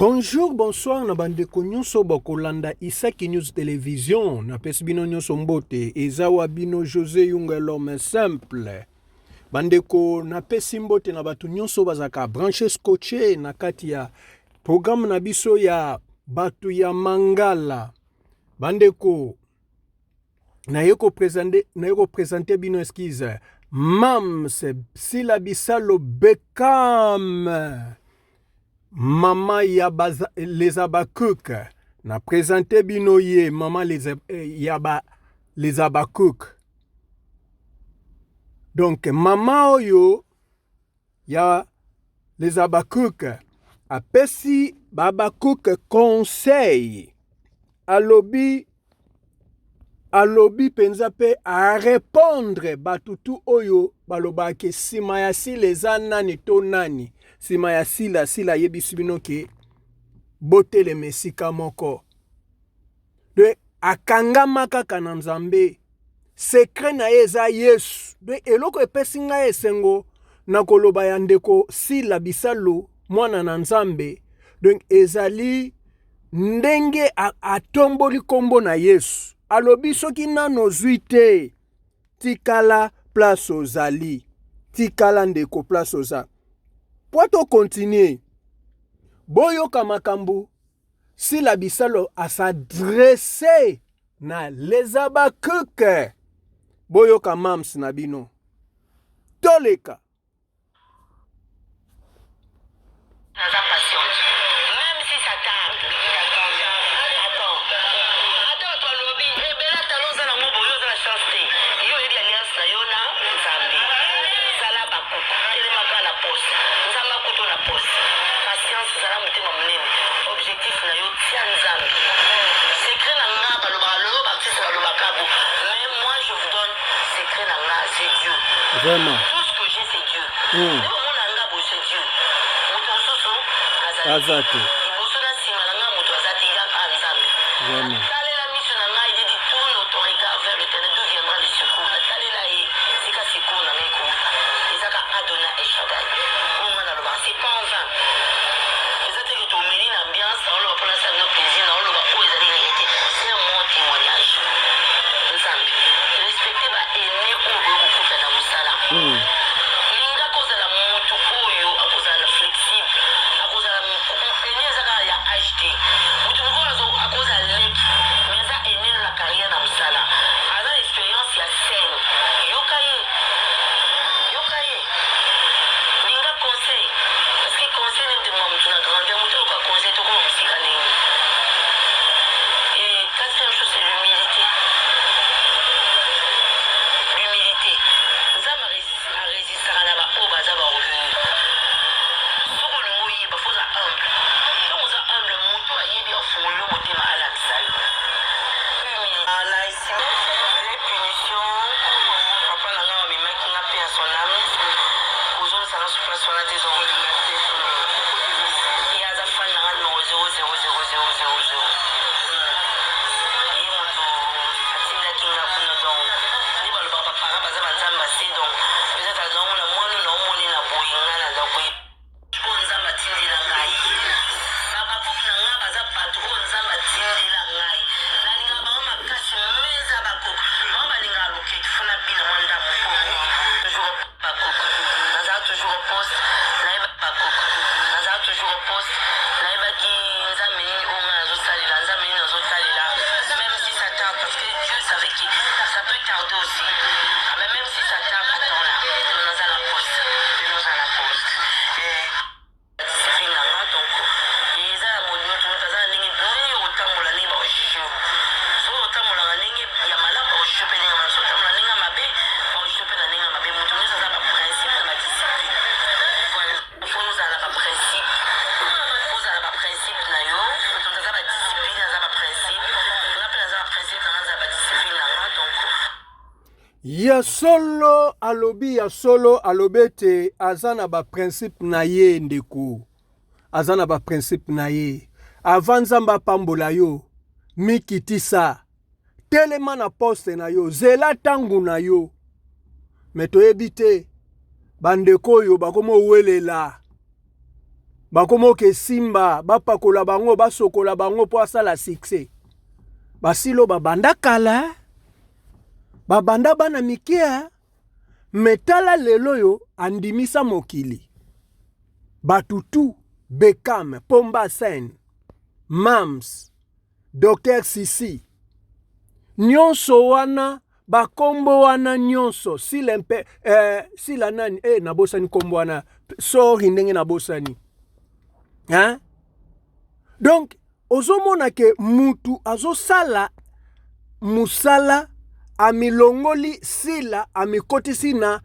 Bonjour, bonsoir na bandeko nyonso bakolanda Isaki News Television. Napesi bino nyonso mbote. Eza wa bino Jose Yunga l'homme simple. Bandeko, napesi mbote na bato nyonso bazalaka branche scotché na kati ya programme na biso ya bato ya mangala. Bandeko, naye kopresente bino excuse mams sila bisalo bekam mama ya baza, les abakuk na presente bino ye mama les, eh, ya ba, les abakuk donc mama oyo ya les Habacuc apesi ba Habacuc conseil alobi alobi mpenza mpe arepondre bato tu oyo balobaka ke nsima ya sila eza nani to nani nsima ya sila sila ayebisi bino ke botelema esika moko de akangama kaka na nzambe secret na ye eza yesu de eloko epesi ngai esengo na koloba ya ndeko sila bisalu mwana na nzambe donc ezali ndenge atomboli nkombo na yesu alobi soki nano ozwi te tikala place ozali tikala ndeko place oza po tokontinue boyoka makambo Sila Bisalo a s'adresser na les Habacuc. Boyoka mams na bino. Toleka. Naza patiente. Même si ça tarde. Attends. Ata bato balobi ebele ata oza nango boye oza na chance te. Yo oyebi alliance na yo na Nzambe. Zala bakuku. Telemaka na poste. Nzambe akuto na poste. Patience, zala motema monene. Objectif na yo tia Nzambe. Secret na nga balobaka lelo ba artiste balobaka bo. Mais moi je vous donne secret na nga c'est Dieu. Vraiment. Tout ce que j'ai c'est Dieu. Nde omona nga boye c'est Dieu. Moto mosusu azali Aza te. Liboso na nsima na nga moto aza te kaka Nzambe. Vraiment. Talela miso na ngai j'ai dit tourne ton regard vers l'éternel d'où viendra le secours. Natalela ye esika secours na ngai ekowuta. Eza ka Adonai El Shaddai. Oyo nga nalobaka c'est pas en vain. Eza te que tomeli na ambiance naoloba mpo nasala bino plaisir naoloba oyo ezali réalité. C'est mon témoignage. Nzambe respecte ba aînés oyo boye kokuta na mosala. Linga kozala moto oyo akozala na flexible, akozala aîné eza kaka ya age te. Moto mokolo azo akozala leki mais aza aîné na carrière na mosala. Aza na experience ya scène. Yoka ye. Yoka ye. Linga conseil parce que conseil nde ndima moto na grandeur moto ayoka conseil tokoma mosika ndenge. Et quatrième chose c'est l'humilité. L'humilité. Nzambe aresistaka na baoyo baza ba orgueilleux. Soki olingi oyeba faut oza humble. Ntango oza humble moto ayebi afungoli yo motema alakisa yo. Humilité. Na esima les punitions papa na nga amemaki nga mpe ya son âme kozongisa nga sur place wana te donc ye aza fan na nga numéro 0 0 0 0 0 0 ye moto atindaki nga kuna donc nde balobaka baparent baza banzambe ase donc peut-être azomona mwana naomoni na boye nga naza koye oyo nzambe atindela ngai babakuku na ngai baza bato oyo nzambe atindela ngai nalingaka bango makasi meza bakuku bango balingaka loketu fona bina mwa ndambo toujours bakuku nazala toujours au poste nayeba bakuku nazala toujours au poste nayebaki nzambe nini oyo ngai nazosalela nzambe nini nazotalela même si ça tarde parce que Dieu savait que ça peut tarder aussi mais même si ça tarde attends là naza na poste naza na poste discipline na nga donc eza ya moto moto aza na ndenge ndenge otambola ndenge bakojuge yo soki otambolaka ndenge ya malamu bakojuge mpe ndenge malamu soki otambola ndenge ya mabe bakojuge mpe na ndenge ya mabe moto nyonso aza baprincipe na badiscipline voilà faut ozala na baprincipe ozala na baprincipe na yo moto aza badiscipline aza baprincipe nga mpe naza baprincipe na nga aza badiscipline na nga donc Ya solo alobi ya solo alobi ete aza na ba principe na ye ndeko aza na ba principe na ye avant nzambe apambola yo mikitisa telema na poste na yo zela ntango na yo me toyebi te bandeko oyo bakomi owelela. Bakoma oke simba, bapakola bango, basokola bango mpo asala succès. Basilo babanda kala, babanda bana mike, me tala lelo oyo andimisa mokili. Bato tu Beckham, Pomba Scène, Mams, Docteur Sisi, nyonso wana bakombo wana nyonso sila mpe sila nani nabosani kombo wana, sorry ndenge nabosani, hein? Donc ozomona ke mutu azosala mosala, amilongoli sila, amikotisi na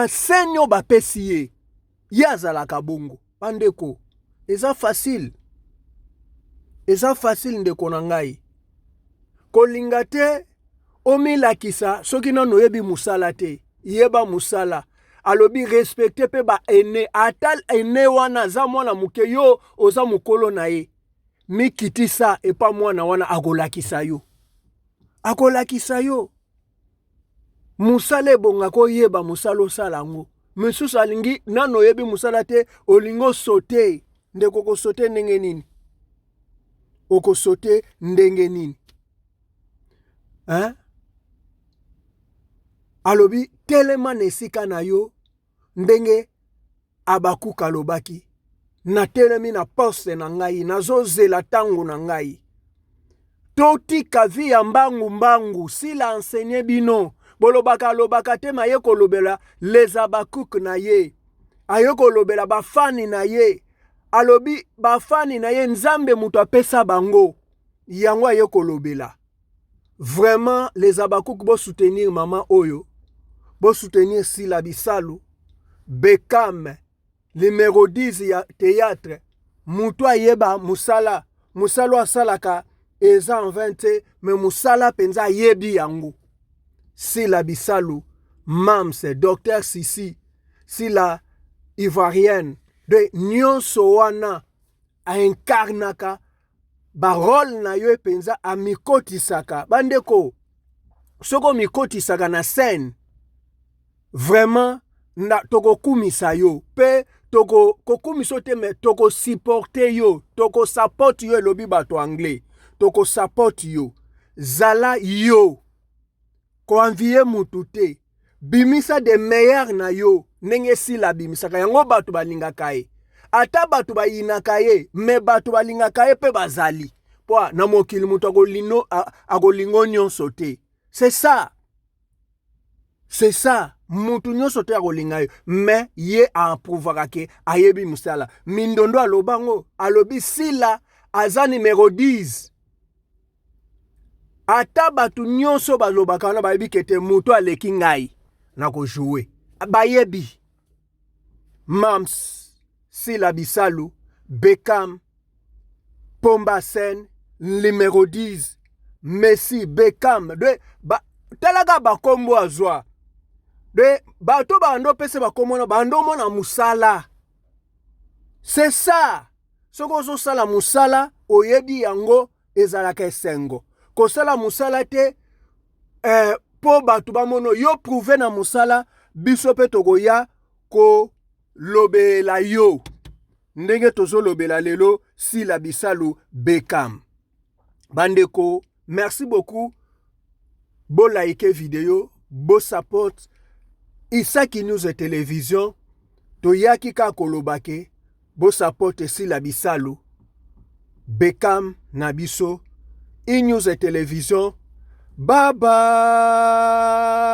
scène oyo bapesi ye. Ye azalaka bongo. Bandeko, eza facile, eza facile, ndeko na ngai. Kolinga te omilakisa soki nano oyebi mosala te. Yeba mosala. Alobi respecte mpe baaînés. Ata aîné wana aza mwana moke, yo oza mokolo na ye, mikitisa epa mwana wana, akolakisa yo, akolakisa yo mosala. Ebongaka oyeba mosala, osala yango. Misusu alingi nano oyebi mosala te, olingi osote. Ndeko, kosote ndenge nini? Okosote ndenge nini, hein? Alobi telema na esika na yo ndenge Abakuka alobaki: "Natelemi na poste na ngai, nazozela ntango na ngai." Totika vie ya mbangu mbangu. Sila enseigné bino. Bolobaka alobaka te, ma ye kolobela les Abakuk na ye, aye kolobela bafani na ye. Alobi bafani na ye, Nzambe moto apesa bango yango, aye kolobela. Vraiment, les Abakuk, bosoutenir mama oyo, bosoutenir Sila Bisalu Bekam, numéro 10 ya théâtre. Moto ayeba mosala, mosala oyo asalaka eza en vain te, me mosala mpenza ayebi yango. Sila Bisalu, Mams, Docteur Sisi, Sila Ivoirienne de nyonso wana, aincarnaka barôle na yo mpenza, amikotisaka. Bandeko, soki omikotisaka na scène, vraiment na tokokumisa yo mpe tokokumisa yo te, me tokosupporte yo, tokosupporte yo. Elobi bato anglais, tokosupporte yo. Zala yo, koenvier mutu te, bimisa de meilleur na yo ndenge Sila abimisaka yango. Bato balingaka ye, ata bato bayinaka ye, me bato balingaka ye mpe bazali mpo na mokili. Moto akolingo nyonso te, c'est ça, c'est ça. Mutu nyonso te akolinga yo, me ye aaprouvaka ke ayebi mosala. Mindondo aloba ngo, alobi Sila aza numero 10. Ata bato nyonso balobaka wana, bayebi ke te moto aleki ngai na kojouer. Bayebi Mams, Sila Bisalu, Bekam, Pomba Scène, numéro 10, Messi, Bekam de ba, talaka bakombo azwa de bato bando opesa bakombo wana, bando omona mosala. C'est ça. Soki ozosala mosala, oyebi yango, ezalaka esengo. Kosala mosala te mpo bato bamona yo, prouve na mosala. Biso mpe tokoya kolobela yo ndenge tozolobela lelo Sila Bisalu Bekam. Bandeko, merci beaucoup. Bolike video, bosupport Isaki News Télévision. Toyaki kaka koloba ke bosupport Sila Bisalu Bekam na biso, E-News Télévision. Bye bye.